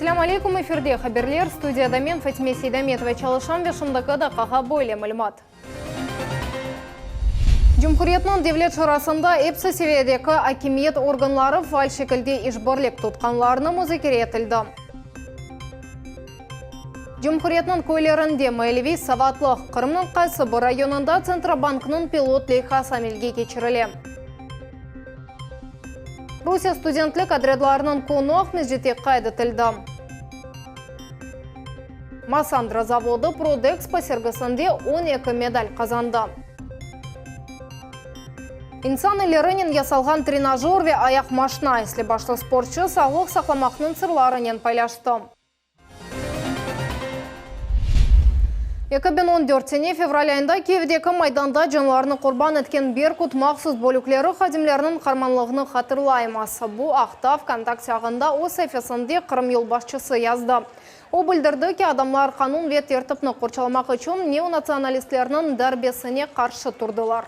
Esselâmu aleykum, efirde haberler, studiyada men, Fatime Seydametova, çalışam ve şimdiki daqqağa böyle malümat. Cumhuriyetniñ Devlet Şurasında epsi seviyedeki akimiyet organları faal şekilde işbirlik tutqanlarını muzakere etildi. Cumhuriyetniñ köylerinde maliyeviy savatlıq, Qırımnıñ qaysı bir rayonında Tsentrobanknıñ pilot leyhası amelge keçirile. Rusiye studentlik otrâdlarınıñ künü Aqmescitte qayd etildi. Massandra zavodı Prodexpo sergisinde 12 medal qazandı. İnsan ellerinen yasalğan trenajör ve ayaqmaşna, esli başlı sportçı sağlıq saqlamaqnıñ sırlarınen paylaştı. 2014 sene fevral ayında Kiyevdeki Maydanda canlarını qurban etken Berkut mahsus bölükleri hadimleriniñ qarmanlığını hatırlaymız. Bu aqta VKontakte ağında öz saifesinde Qırım yolbaşçısı yazdı. O bildirdi ki, adamlar qanun ve tertipni qorçalamaq içün neonatsionalistlerniñ darbesine qarşı turdılar.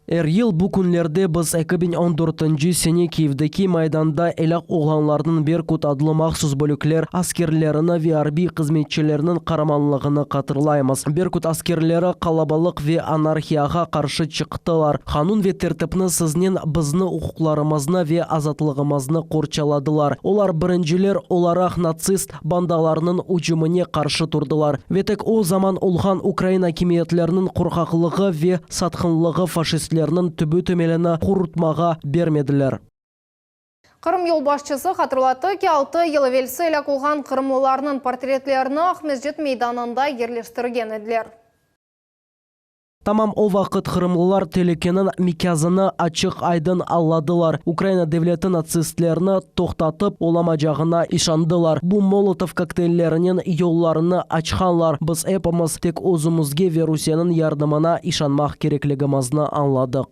Er yıl bu künlerde biz 2014-nci sene Kiyevdeki Maydanda elâk olğanlarnıñ Berkut adlı mahsus bölükler askerlerini ve arbiy hızmetçilerniñ qaramanlığını hatırlaymız. Berkut askerleri qalabalıq ve anarhiyağa qarşı çıqtılar, qanun ve tertipni siznen bizni uquqlarımıznı ve azatlığımıznı qorçaladılar. Olar birinciler olaraq natsist bandalarnıñ ücümine qarşı turdılar ve tek o zaman olğan ukrain akimiyetlerniñ qorqaqlığı ve satqınlığı faşistlerniñ tübü-temelini qurutmağa bermediler. Qırım yolbaşçısı hatırlattı ki, altı yıl evelsi elâk olğan qırımlılarnıñ portretlerini Aqmescit meydanında yerleştirgen ediler. Tamam o vaqıt qırımlılar telükeniñ mikyazını açıq-aydın añladılar, Ukraina devleti natsistlerni toqtatıp olamacağına işandılar. Bu Molotov kokteyllerinen yollarını açqanlar. Biz epimiz tek özümizge ve Rusiyeniñ yardımına işanmaq kerekligimizni añladıq.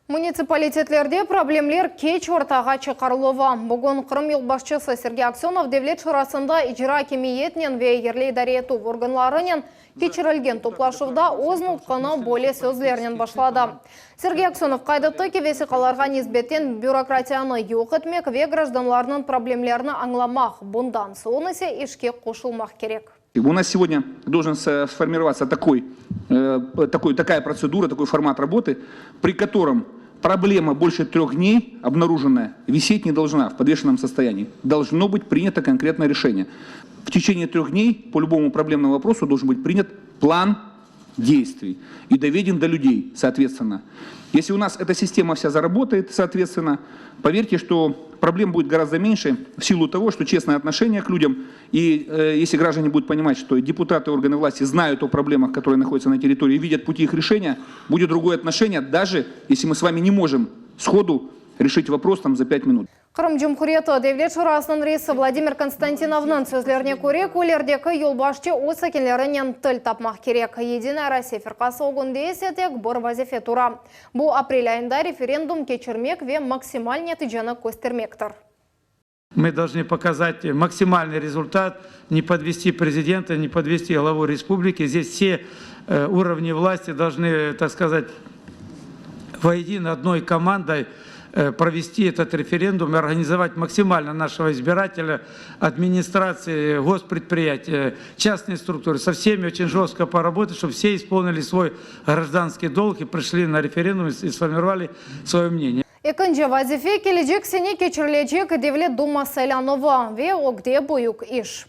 Munitsipalitetlerde problemler keç ortağa çıqarıluvı. Bugün Qırım yolbaşçısı Sergey Aksönov Devlet şurasında icra akimiyetnen ve yerli idare etüv organlarınen keçirilgen toplaşuvda öz nutqını böyle sözlernen başladı. Sergey Aksönov qayd etti ki, vesiqalarğa nisbeten bürokratiyanı yoq etmek ve grajdanlarnıñ problemlerini añlamaq, bundan soñ ise işke qoşulmaq kerek. U nas segodnâ doljen sformirovatся takoy, takoy, takaya protsedura, takoy format raboty, pri kotorom problema bolše treh dney obnaruženaya viset ne dolžna v podveşennom sostoyanii, dolžno byt prinyato konkretnoe rešeniye. V teçeniye treh dney po lübomu problemnomu voprosu dolžen byt prinyat plan deystviy i doveden do lyudey, sootvetstvenno. Esli u nas eta sistema vsâ zarabotaet, sootvetstvenno, poverte, çto problem budet gorazdo menše v silu togo, çto çestnoe otnoşeniye k lyudâm i esli grajdane budut ponimat, çto deputatı, organı vlasti znayut o problemah, kotorye nahodyatsâ na territorii, i vidyat puti ih rešeniya, budet drugoye otnoşeniye, daje esli mı s vami ne možem shodu rešit vopros tam za pât minut. Qırım Cumhuriyeti Devlet Şurasınıñ reisi Vladimir Konstantinovnıñ sözlerine köre, köylerdeki yolbaşçı öz sakinlerinen til tapmaq kerek. Yedinaya Rossiya firqası ögünde ise tek bir vazife tura, bu aprel ayında referendum keçirmek ve maksimal neticeni köstermektir. Mı dolžnı pokazat maksimalnıy rezultat, ne podvesti prezidenta, ne podvesti glavu respubliki. Zdes vse urovni vlasti dolžnı, tak skazat, voedino odnoy komandoy провести этот референдум и организовать максимально нашего избирателя, администрации, госпредприятия, частные структуры, со всеми очень жестко поработать, чтобы все исполнили свой гражданский долг и пришли на референдум и сформировали свое мнение. Ekinci vazife, kelecek sene keçirilecek Devlet Duma saylanuvı ve ögde büyük iş.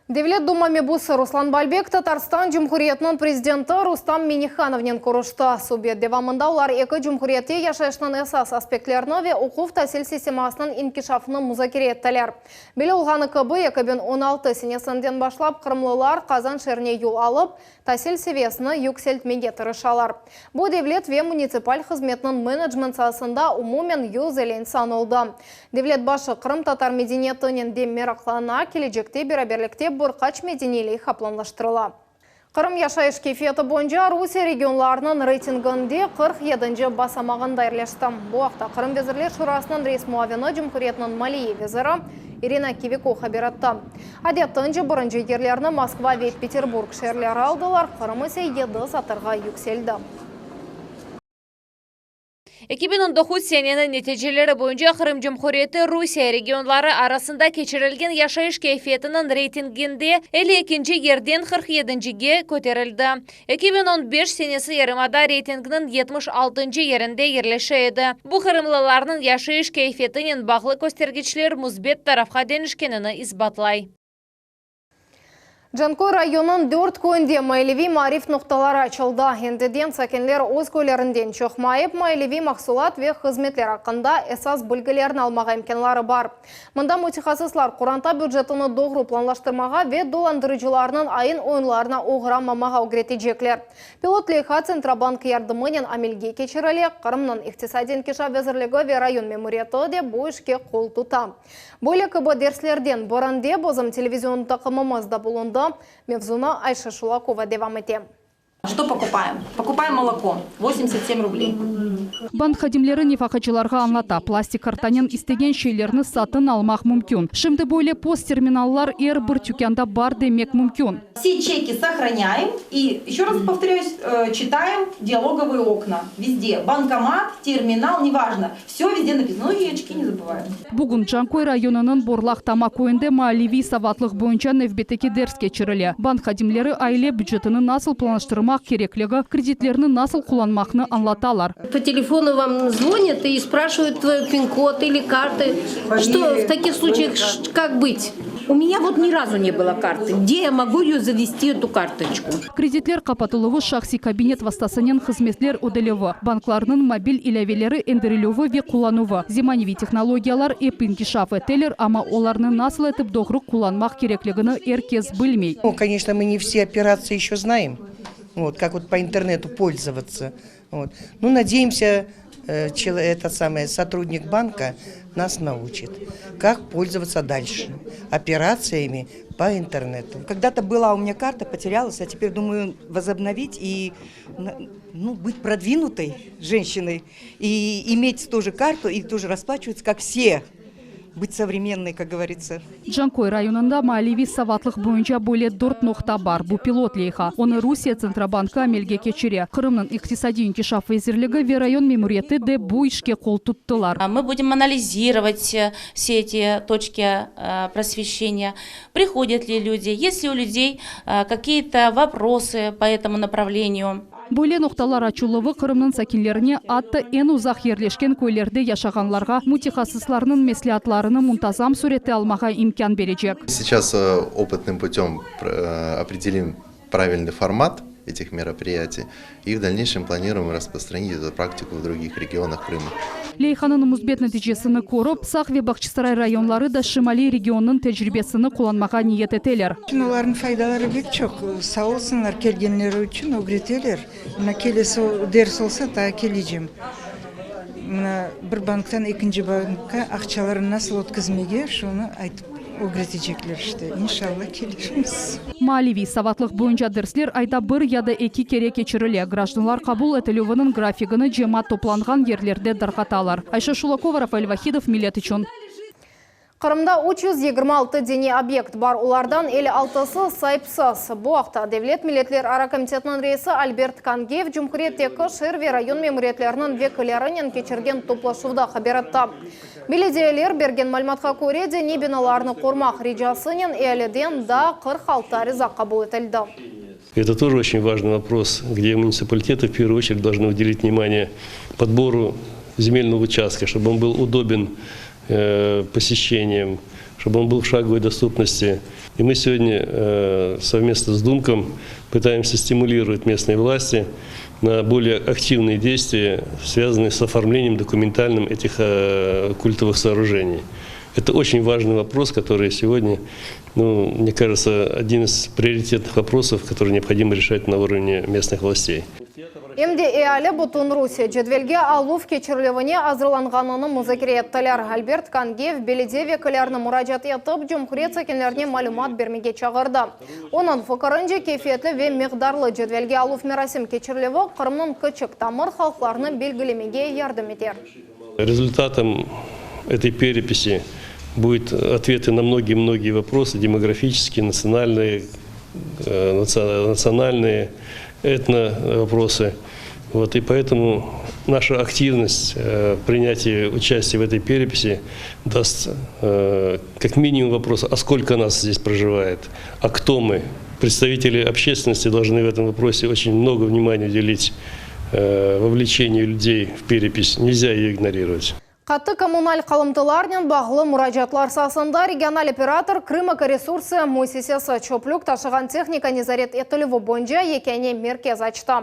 Devlet Duma mebusı Ruslan Balbek Tatarstan Cumhuriyetiniñ prezidenti Rustam Minnihanovnen körüşti. Subet devamında olar eki cumhuriyette yaşayışnıñ esas aspektlerini ve oquv-tasil sistemasınıñ inkişafını muzakere ettiler. Belli olğanı kibi, 2016 senesinden başlap qırımlılar Qazan şeerine yol alıp, tasil seviyesini yükseltmege tırışalar. Bu devlet ve munitsipal hızmetniñ menecment saasında umumen 150 insan oldı. Devlet başı qırımtatar medeniyetinen de meraqlana, kelecekte beraberlikte bir qaç medeniy leyha planlaştırıla. Qırım yaşayış keyfiyeti boyunca Rusiye regionlarınıñ reytinginde 47-nci basamağında yerleşti. Bu aqta Qırım Vezirler Şurasınıñ reis muavini, cumhuriyetniñ maliye veziri İrina Kiviko haber etti. Adetince, birinci yerlerni Moskva ve Peterburg şeerleri aldılar, Qırım ise yedi satırğa yükseldi. 2019 seneniñ neticeleri boyunca Qırım Cumhuriyeti Rusiye regionları arasında keçirilgen yaşayış keyfiyetiniñ reytinginde 52-nci yerden 47-ncige köterildi. 2015 senesi yarımada reytingniñ 76-ncı yerinde yerleşe edi. Bu qırımlılarnıñ yaşayış keyfiyetinen bağlı köstergiçler müsbet tarafqa deñişkenini isbatlay. Canköy rayonınıñ dört köyünde maileviy maarif noqtaları açıldı. Endiden sakinler öz köylerinden çıqmayıp, maileviy mahsulat ve hızmetler aqqında esas bilgilerni almağa imkânları bar. Mında mütehassıslar qoranta bücetini doğru planlaştırmağa ve dolandırıcılarnıñ ayın-oyunlarına oğramamağa ögretecekler. Pilot leyha Tsentrobank yardımınen amelge keçirile, Qırımnıñ İqtisadiy inkişaf nazirligi ve rayon memuriyeti de bu işke qol tuta. Böyle kibi derslerden birinde bizim televizion taqımımız da bulundı. Mevzunı Ayşe Şulakova devam ete. Что покупаем? Покупаем молоко. 87 рублей. Bank hadimleri nefaqacılarğa añlata, plastik kartanen istegen şeylerni satın almaq mümkün. Şimdi böyle POS-terminallar er bir tükânda bar demek mümkün. Все чеки сохраняем и, еще раз повторяюсь, читаем диалоговые окна. Везде. Банкомат, терминал, неважно. Все везде написано. Ну и очки не забываем. Bugün Canköy rayonınıñ Borlaq Tama köyünde maliyeviy savatlıq boyunca nevbetteki ders keçirile. Bank hadimleri aile bücetini nasıl planlaştırmaq kerekligi, kreditlerni nasıl qullanmaqnı añlatalar. По телефону вам звонят и спрашивают твой пин-код или карты. Что в таких случаях как быть? У меня вот ни разу не было карты. Где я могу ее завести, эту карточку? Kreditler qapatıluvı, şahsiy kabinet vastasınen hızmetler ödelüvi, banklarnıñ mobil ilâveleri endirilüvi ve qullanuvı, zemaneviy tehnologiyalar ep inkişaf eteler, amma olarnı nasıl etip doğru qullanmaq kerekligini er kes bilmey. Ну, конечно, мы не все операции еще знаем, вот, как вот по интернету пользоваться. Вот. Ну, надеемся, этот самый сотрудник банка нас научит, как пользоваться дальше операциями по интернету. Когда-то была у меня карта, потерялась, а теперь думаю возобновить и ну, быть продвинутой женщиной и иметь тоже карту и тоже расплачиваться, как все, быть современной, как говорится. Canköy rayonında maliyeviy savatlıq boyunca böyle dört noqta bar. Bu pilot leyha. Onı Rusiye Tsentrobankı amelge keçire. Qırımnıñ İqtisadiy inkişaf nazirligi ve rayon memuriyeti de bu işke qol tuttılar. Мы будем анализировать все эти точки просвещения, приходят ли люди, есть ли у людей какие-то вопросы по этому направлению. Böyle noqtalar açıluvı Qırımnıñ sakinlerine, atta eñ uzaq yerleşken köylerde yaşağanlarğa mütehassıslarnıñ mesleatlarını muntazam sürette almağa imkân berecek. Сейчас опытным путем определим правильный формат этих мероприятий и в дальнейшем планируем распространить эту практику в других регионах Крыма. Leyhanıñ müsbet neticesini körip, Saq ve Bağçasaray rayonları da şimaliy regionnıñ tecribesini qullanmağa niyet eteler. Olarnıñ faydaları pek çoq. Sağ olsunlar kelgenleri içün ögreteler. Mına kelesi ders olsa daa kelecem. Mına bir banktan ekinci bankqa aqçalarnı nasıl ötkizmege şunı aytıp ögretecekler işte. İnşallah kelirmiz. Maliyeviy savatlıq boyunca dersler ayda bir ya da eki kere keçirile. Grajdanlar qabul etilüviniñ grafigini cemaat toplanğan yerlerde tarqatalar. Ayşe Şulakova, Rafael Vahidov, Millet içün. Qırımda 326 diniy obyekt bar, olardan 56-sı saipsiz. Bu aqta Devlet milletlerara komitetiniñ reisi Albert Kangiyev Cumhuriyetteki şeer ve rayon memuriyetleriniñ vekillerinen keçirgen toplaşuvda haber etti. Belediyeler bergen malümatqa köre diniy binalarnı qorumaq ricasınen ealiden daa 46 ariza qabul etildi. Это тоже очень важный вопрос, где муниципалитеты в первую очередь должны уделить внимание подбору земельного участка, чтобы он был удобен посещением, чтобы он был в шаговой доступности. И мы сегодня совместно с Думком пытаемся стимулировать местные власти на более активные действия, связанные с оформлением документальным этих культовых сооружений. Это очень важный вопрос, который сегодня, ну, мне кажется, один из приоритетных вопросов, который необходимо решать на уровне местных властей. Em de eali bütün Rusiye cedvelge aluv keçirilüvine azırlanğanını muzakere ettiler. Albert Kangiyev belediye vekillerine muracaat etip, cumhuriyet sakinlerine malümat bermege çağırdı. Onıñ fikirince keyfiyetli ve miqdarlı cedvelge aluv merasim keçirilüvi Qırımnıñ kiçik tamır halqlarını belgilemege yardım eter. Результатом этой переписи будут ответы на многие-многие вопросы демографические, национальные, национальные, этно-вопросы. Вот, и поэтому наша активность э, принятия участия в этой переписи даст э, как минимум вопрос, а сколько нас здесь проживает, а кто мы. Представители общественности должны в этом вопросе очень много внимания уделить э, вовлечению людей в перепись. Нельзя ее игнорировать. Qattı kommunal qalımtılarnen bağlı muracaatlar saasında regional operator Krımekoresursı müessisesi çöplük taşığan tehnika nezaret etilüvi boyunca yekâne merkez açtı.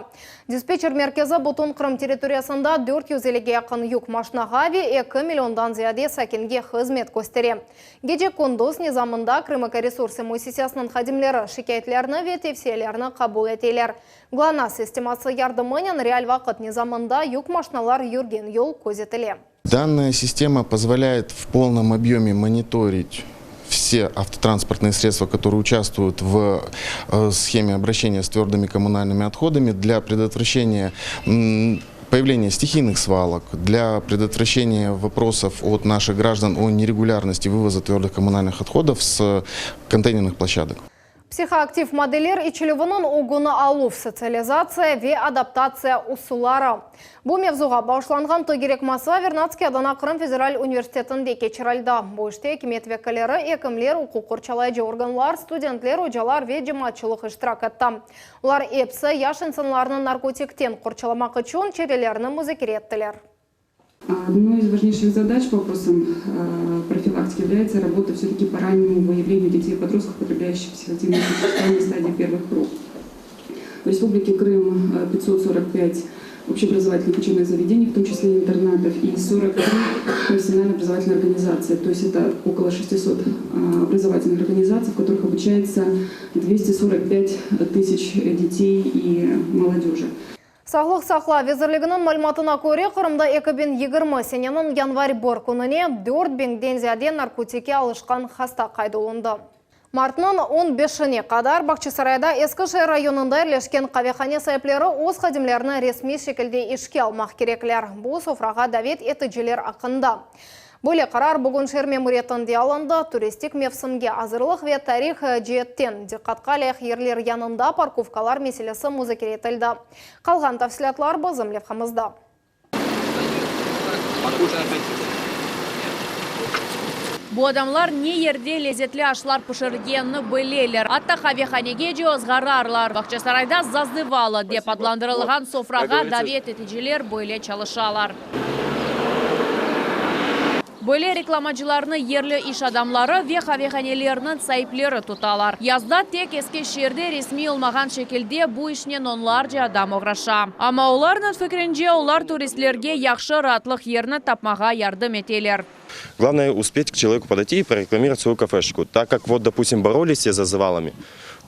Dispetçer merkezi bütün Qırım territoriyasında 450ge yaqın yük maşinağa ve eki milliondan ziyade sakinge hızmet köstere. Gece-kündüz nizamında Krımekoresursı müessisesiniñ hadimleri şikâyetlerni ve tevsiyelerni qabul eteler. GLONASS sisteması yardımınen real vaqıt nizamında yük maşinalar yürgen yol közetile. Данная система позволяет в полном объеме мониторить все автотранспортные средства, которые участвуют в э, схеме обращения с твердыми коммунальными отходами для предотвращения появления стихийных свалок, для предотвращения вопросов от наших граждан о нерегулярности вывоза твердых коммунальных отходов с контейнерных площадок. Psihoaktiv maddeler içilüviniñ ögüni aluv, sotsializatsiya ve adaptatsiya usulları. Bu mevzuğa bağışlanğan tögerek masa Vernadskiy adına Qırım federal universitetinde keçirildi. Bu işte akimiyet vekilleri, ekimler, uquq qorçalayıcı organlar, studentler, ocalar ve cemaatçılıq iştirak etti. Olar episi yaş insanlarnı narkotikten qorçalamaq içün çarelerni muzakere ettiler. Одной из важнейших задач по вопросам э, профилактики является работа все-таки по раннему выявлению детей и подростков, потребляющих психоактивные вещества на стадии первых проб. В Республике Крым 545 э, общеобразовательных учебных заведений, в том числе интернатов, и 43 профессионально образовательные организации. То есть это около 600 э, образовательных организаций, в которых обучается 245 тысяч детей и молодежи. Sağlıq saqlav vezirliginiñ malümatına köre, Qırımda 2020 seneniñ yanvar bir kününe 4000-den ziyade narkotikke alışqan hasta qayd olundı. Martnıñ 15-ine qadar Bağçasarayda Eski şeer rayonında yerleşken qavehane saipleri öz hadimlerini resmiy şekilde işke almaq kerekler. Bu sofrağa davet eticiler aqqında. Böyle qarar bugün şeer memuriyetinde alındı. Turistik mevsimge azırlıq ve tarih ceetten diqqatqa lâyıq yerler yanında parkovkalar meselesi muzakere etildi. Qalğan tafsilâtlar bizim levhamızda. Bu adamlar ne yerde lezetli aşlar pişirgenini bileler, atta qavehanegece ozğararlar. Bağçasarayda Zazıvalo dep adlandırılğan sofrağa davet eticiler böyle çalışalar. Böyle reklamacılarnı yerli iş adamları ve qavehanelerniñ saipleri tutalar. Yazda tek Eski şeerde resmiy olmağan şekilde bu işnen onlarca adam oğraşa. Amma olarnıñ fikrince, olar turistlerge yahşı raatlıq yerini tapmağa yardım eteler. Главное успеть к человеку подойти и прорекламировать свою кафешку. Так как вот, допустим, боролись все с зазывалами,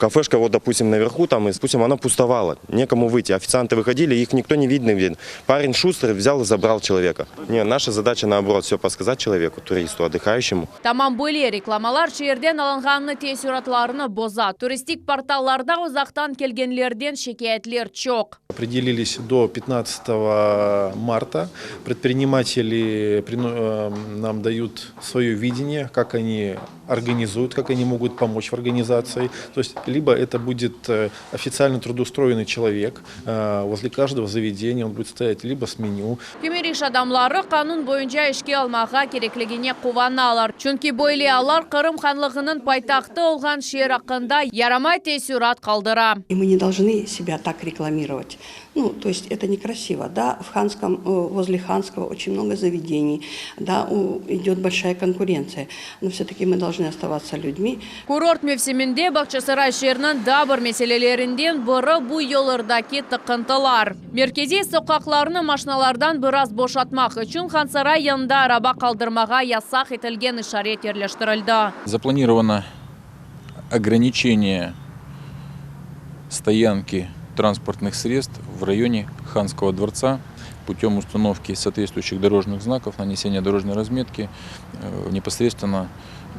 кафешка вот, допустим, наверху там, и, допустим, она пустовала, некому выйти. Официанты выходили, их никто не видно. Парень шустрый взял и забрал человека. Не, наша задача наоборот, все подсказать человеку, туристу, отдыхающему. Tamam böyle reklamalar şeerden alınğan teessuratlarnı boza. Turistik portallarda uzaqtan kelgenlerden şikâyetler çoq. Определились до 15 марта. Предприниматели э, нам дают свое видение, как они организуют, как они могут помочь в организации. То есть либо это будет э, официально трудоустроенный человек э, возле каждого заведения, он будет стоять либо с меню. Kimer iş adamları qanun boyunca işke almağa kerekligine quvanalar. Çünki böyle allar Qırım hanlığınıñ paytahtı olğan şeer aqqında yaramay teessurat qaldıra. И мы не должны себя так рекламировать. Ну, то есть это некрасиво. Да, в Ханском, э, возле Ханского очень много заведений, да, идет большая конкуренция. Но все-таки мы должны оставаться людьми. Kurort mevsiminde Bağçasaray şeeriniñ daa bir meselelerinden biri bu yollardaki tıqıntılar. Merkeziy soqaqlarnı maşinalardan biraz boşatmaq içün Hansaray yanında araba qaldırmağa yasaq etilgen işaret yerleştirildi. Запланировано ограничение стоянки транспортных средств в районе Ханского дворца путем установки соответствующих дорожных знаков, нанесения дорожной разметки э, непосредственно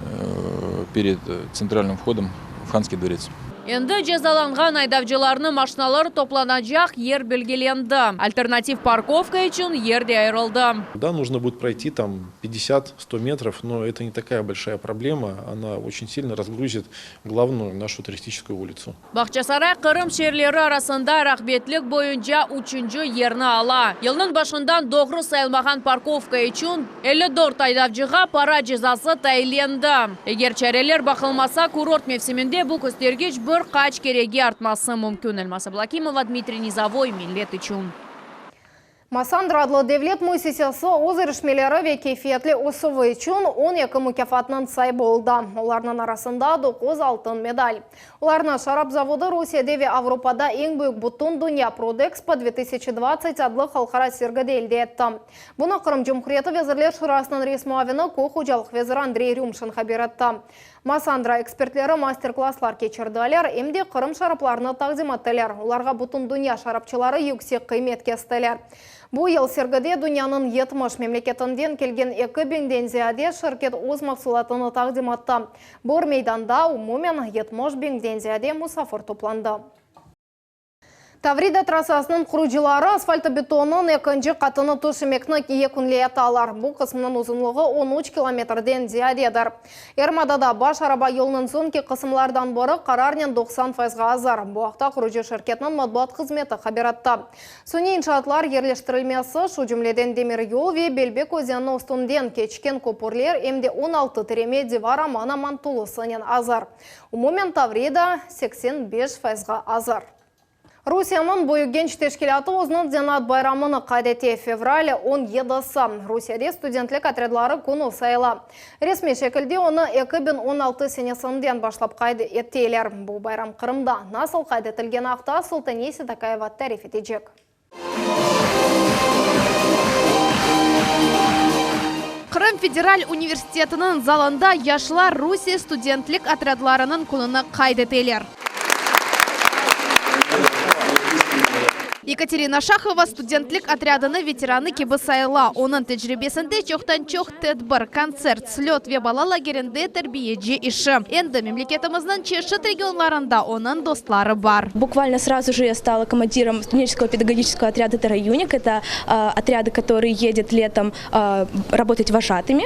э, перед центральным входом в Ханский дворец. Endi cezalanğan aydavcılarnıñ maşinaları toplanacaq yer belgilendi, alternativ parkovka içün yer de ayırıldı. Da, нужно будет пройти там 50-100 метров, но это не такая большая проблема, она очень сильно разгрузит главную нашу туристическую улицу. Bağçasaray Qırım şeerleri arasında rağbetlik boyunca üçünci yerni ala. Yılnıñ başından doğru sayılmağan parkovka içün 54 aydavcığa para cezası tayinlendi. Eger çareler baqılmasa, kurort mevsiminde bu köstergiç bir qaç kerege artması mümkün. Elmaz Ablâkimova, Dmitriy Nizovoy, Millet içün. Massandra adlı devlet müessisesi öz irişmeleri ve keyfiyetli ösüvi içün 12 mukâfatnıñ saibi oldı, olarnıñ arasında doquz altın medal. Olarnı şarap zavodı Rusiyede ve Avropada eñ büyük Bütündünya Prodexpo 2020 adlı halqara sergide elde etti. Bunı Qırım Cumhuriyeti Vezirler Şurasınıñ reis muavini, köy hocalıq veziri Andrey Rümşin haber etti. Massandra ekspertleri master-klasslar keçirdiler, em de Qırım şaraplarını taqdim ettiler, olarğa bütün dünya şarapçıları yüksek qıymet kestiler. Bu yıl sergide dünyanıñ 70 memleketinden kelgen 2000-den ziyade şirket öz mahsulatını taqdim etti. Bir meydanda umumen 70 biñden ziyade musafir toplandı. Tavrida trassasınıñ qurucıları asfaltobetonnıñ ekinci qatını töşemekni yekünleyatalar. Bu qısmınıñ uzunlığı on üç kilometrden ziyadedir. Yarımadada baş araba yolunıñ soñki qısımlardan biri qararnen 90 fayızğa azır. Bu aqta qurucı şirketniñ matbuat hızmeti haber etti. Suniy inşaatlar yerleştirilmesi, şu cümleden demir yol ve Belbek özeniniñ üstünden keçken köpürler, em de 16 tireme divar aman-aman tolusınen azır. Umumen Tavrida 85 fayızğa azır. Rusiyeniñ Büyük genç teşkilâtı özüniñ zenaat bayramını qayd ete, fevral on yedisi, Rusiyede studentlik otrâdları künü sayıla. Resmiy şekilde onı 2016 senesinden başlap qayd eteler. Bu bayram Qırımda nasıl qayd etilgeni aqta Sultaniye Seytakayeva tarif etecek. Qırım federal universitetiniñ zalında yaşlar Rusiye studentlik otrâdlarınıñ kününi qayd eteler. Yekaterina Şahova studentlik otrâdınıñ veteranı kibi sayıla. Onıñ tecribesinde çoqtan-çoq tedbir, kontsert, slöt ve bala lagerinde terbiyeci işi. Endi memleketimizniñ çeşit regionlarında onıñ dostları bar. Буквально сразу же я стала командиром студенческого педагогического отряда «Тараюник». Это отряды, который едет летом работать вожатыми.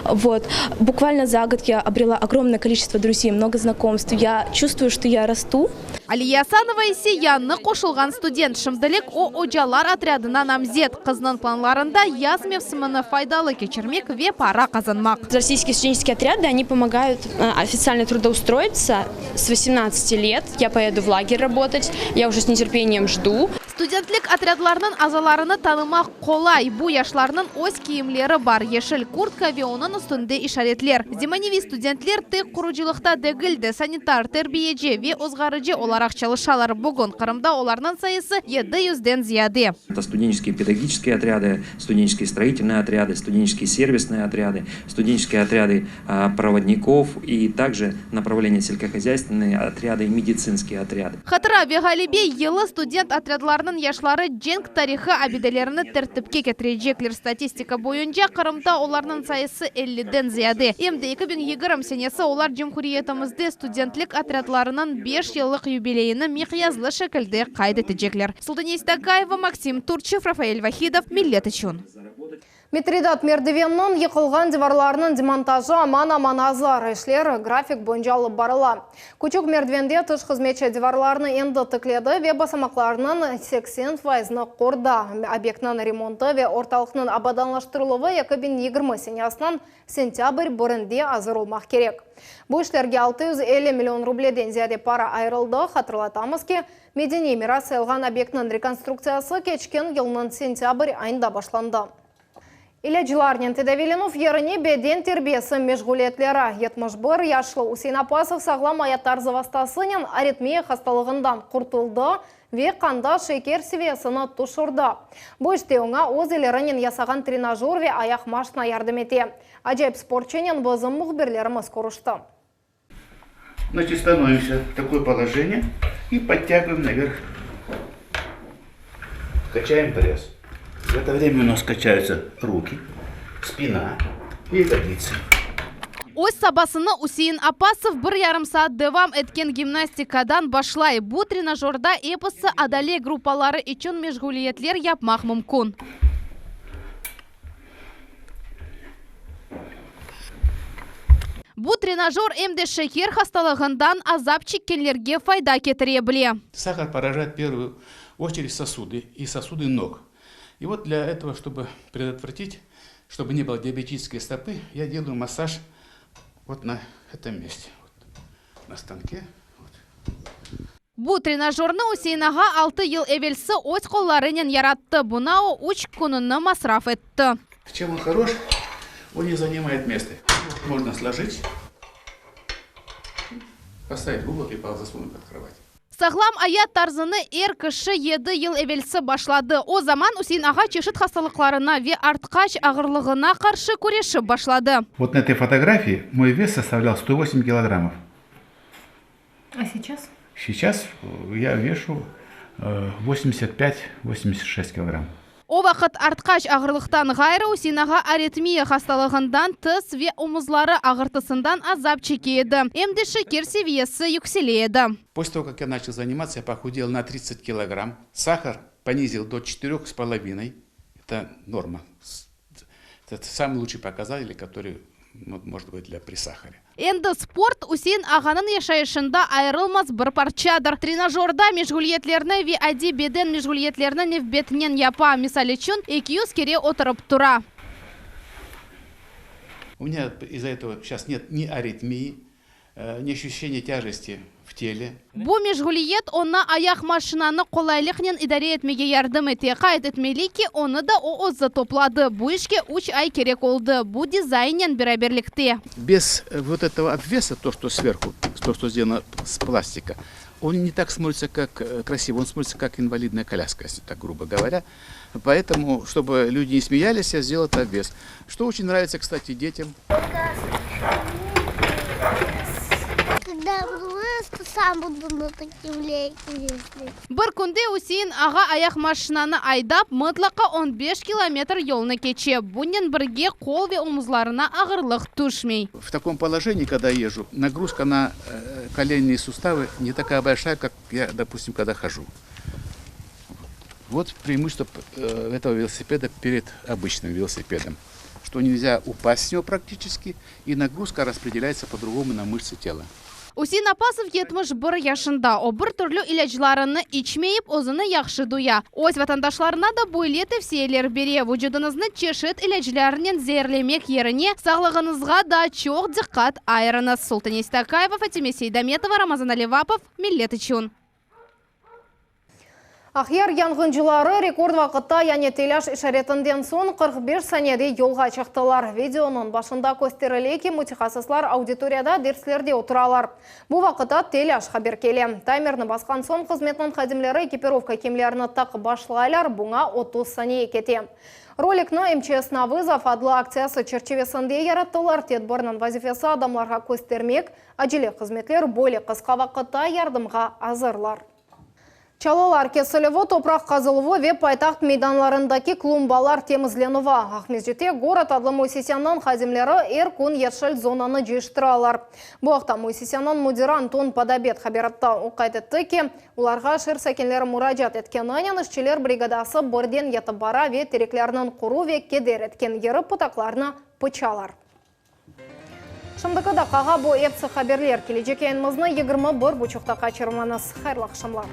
Вот. Буквально за год я обрела огромное количество друзей, много знакомств. Я чувствую, что я расту. Aliye Asanova ise yañı qoşulğan student. Şimdilik o, ocalar otrâdına namzet. Qıznıñ planlarında yaz mevsimini faydalı keçirmek ve para qazanmaq. Российские студенческие отряды, они помогают официально трудоустроиться с 18 лет. Я поеду в лагерь работать, я уже с нетерпением жду. Studentlik otrâdlarınıñ azalarını tanımaq qolay. Bu yaşlarnıñ öz kiyimleri bar, yeşil kurtka ve onıñ üstünde işaretler. Zemaneviy studentler tek qurucılıqta degil de, sanitar, terbiyeci ve ozğarıcı olaraq çalışalar. Bugün Qırımda olarnıñ sayısı 700-den ziyade. Это студенческие педагогические отряды, студенческие строительные отряды, студенческие сервисные отряды, студенческие отряды проводников и также направления сельскохозяйственные отряды и медицинские отряды. Hatıra ve ğalebe yılı student otrâdlarınıñ yaşları cenk tarihı abidelerini tertipke ketirecekler. Statistika boyunca Qırımda olarnıñ sayısı 50-den ziyade. Em de 2020 senesi olar cumhuriyetimizde studentlik otrâdlarınıñ beş yıllıq yubileyini miqyaslı şekilde qayd etecekler. Sultaniye Seytakayeva, Maksim Turçev, Rafael Vahidov, Millet içün. Mitridat merdiveniniñ yıqılğan divarlarınıñ demontajı aman-aman azır. İşler grafik boyunca alıp barıla. Küçük merdivende tış hızmetçi divarlarnı endi tikledi ve basamaqlarnıñ 80 faizini qurdı. Obyektniñ remontı ve ortalıqnıñ abadanlaştırıluvı 2020 senesiniñ sentâbr birinde azır olmaq kerek. Bu işlerge 650 million rubleden ziyade para ayırıldı. Hatırlatamız ki, medeniy miras sayılğan obyektniñ rekonstruktsiyası keçken yılnıñ sentâbr ayında başlandı. İlâclarnen tedaviylenüv yerine beden terbiyesi meşğuliyetleri. 71 yaşlı Üsein Appasov sağlam ayat tarzı vastasınen aritmiya hastalığından qurtuldı ve qanda şeker seviyesini tüşürdi. Bu işte oña öz ellerinen yasağan trenajör ve ayaq maşna yardım ete. Acayip sportçınen bizim mühbirlerimiz körüşti. Значит, становимся в такое положение и подтягиваем наверх. Качаем пресс. В это время у нас качаются руки, спина и ягодицы. Öz sabasını Üsein Appasov bir yarım saat devam etken gimnastikadan başlay. Bu trenajörda episi adale gruppaları içün meşğuliyetler yapmaq mümkün. Bu trenajör em de şeker hastalığından azap çekkenlerge fayda ketire bile. Sahar poражает в первую очередь сосуды и сосуды ног. И вот для этого, чтобы предотвратить, чтобы не было диабетической стопы, я делаю массаж вот на этом месте, вот, на станке. Вот. Bu trenajörnı Üsein ağa altı yıl evelsi öz qollarınen yarattı, buña o üç kününi masraf etti. Чем он хорош? Он не занимает места. Можно сложить, поставить в угол и засунуть под кровать. Sağlam ayat tarzını er kişi yedi yıl evelsi başladı. O zaman Üsein ağa çeşit hastalıqlarına ve artqaç ağırlığına qarşı küreşip başladı. Вот на этой фотографии мой вес составлял 108 килограммов. А сейчас? Сейчас я вешу 85-86 килограмм. O vaqıt artqaç ağırlıqtan ğayrı Üsein ağa aritmiya hastalığından, tiz ve omuzları ağırtısından azap çeke edi, em de şeker seviyesi yüksele edi. После того, как я начал заниматься, я похудел на 30 килограмм, сахар понизил до четырех с половиной, это норма, это самый лучший показатель, который может быть для при сахаре. Endi sport Üsein ağanıñ yaşayışında ayırılmaz bir parçadır. Trenajörda meşğuliyetlerni ve adiy beden meşğuliyetlerini nevbetnen yapa, misal içün, 200 kere oturıp tura. У меня из-за этого сейчас нет ни аритмии, ни ощущения тяжести в теле. Bu meşğuliyet oña ayaqmaşinanı qolaylıqnen idare etmege yardım ete. Qayd etmeli ki, onı da o özü topladı. Bu işke üç ay kerek oldı, bu dizaynnen beraberlikte. Без вот этого обвеса, то, что сверху, то, что сделано с пластика, он не так смотрится, как красиво, он смотрится, как инвалидная коляска, если так грубо говоря. Поэтому, чтобы люди не смеялись, я сделал этот обвес. Что очень нравится, кстати, детям. Когда я буду вырасту, сам буду на таким ездить. Bir künde Üsein ağa ayaqmaşinanı aydap, mıtlaqa on beş kilometr yolnı keçe. Bunen birge qol ve omuzlarına ağırlıq tüşmey. В таком положении, когда езжу, нагрузка на коленные суставы не такая большая, как я, допустим, когда хожу. Вот преимущество этого велосипеда перед обычным велосипедом, что нельзя упасть с него практически, и нагрузка распределяется по-другому на мышцы тела. Üsein Appasov 71 yaşında. O, bir türlü ilâclarını içmeyip, özüni yahşı duya. Öz vatandaşlarına da böyle tevsiyeler bere, Vucudıñıznı çeşit ilâclarnen zeerlemek yerine, sağlığıñızğa daa çoq diqqat ayırıñız. Sultane Seytakayeva, Fatime Seydametova, Ramazan Alivapov, Millet içün. Aqyar yanğıncıları rekord vaqıtta, yani telâş işaretinden soñ 45 saniyede yolğa çıqtılar. Videonıñ başında kösterile ki, mütehassıslar auditoriyada derslerde oturalar. Bu vaqıtta telâş haber kele. Taymerni basqan soñ hızmetniñ hadimleri ekipirovka kiyimlerini taqıp başlaylar, buña 30 saniye kete. Rolikni MÇS na vızov adlı aktsiyası çerçivesinde yarattılar. Tedbirniñ vazifesi adamlarğa köstermek, acele hızmetler böyle qısqa vaqıtta yardımğa azırlar. Çalılar kesilüvi, topraq qazıluvı ve paytaht meydanlarındaki klumbalar temizlenüvi. Aqmescitte Gorod adlı müessiseniñ hadimleri er kün yeşil zonanı cıyıştıralar. Bu aqta müessiseniñ müdiri Anton Podobet haber etti. O qayd etti ki, olarğa şeer sakinleri muracaat etkeninen işçiler brigadası birden yetip bara ve tereklerniñ quru ve keder etken yeri pıtaqlarnı pıçalar. Şimdiki daqqağa bu epsi haberler. Kelecek yayınımıznı 21 buçuqta qaçırmañız. Hayırlı aqşamlar.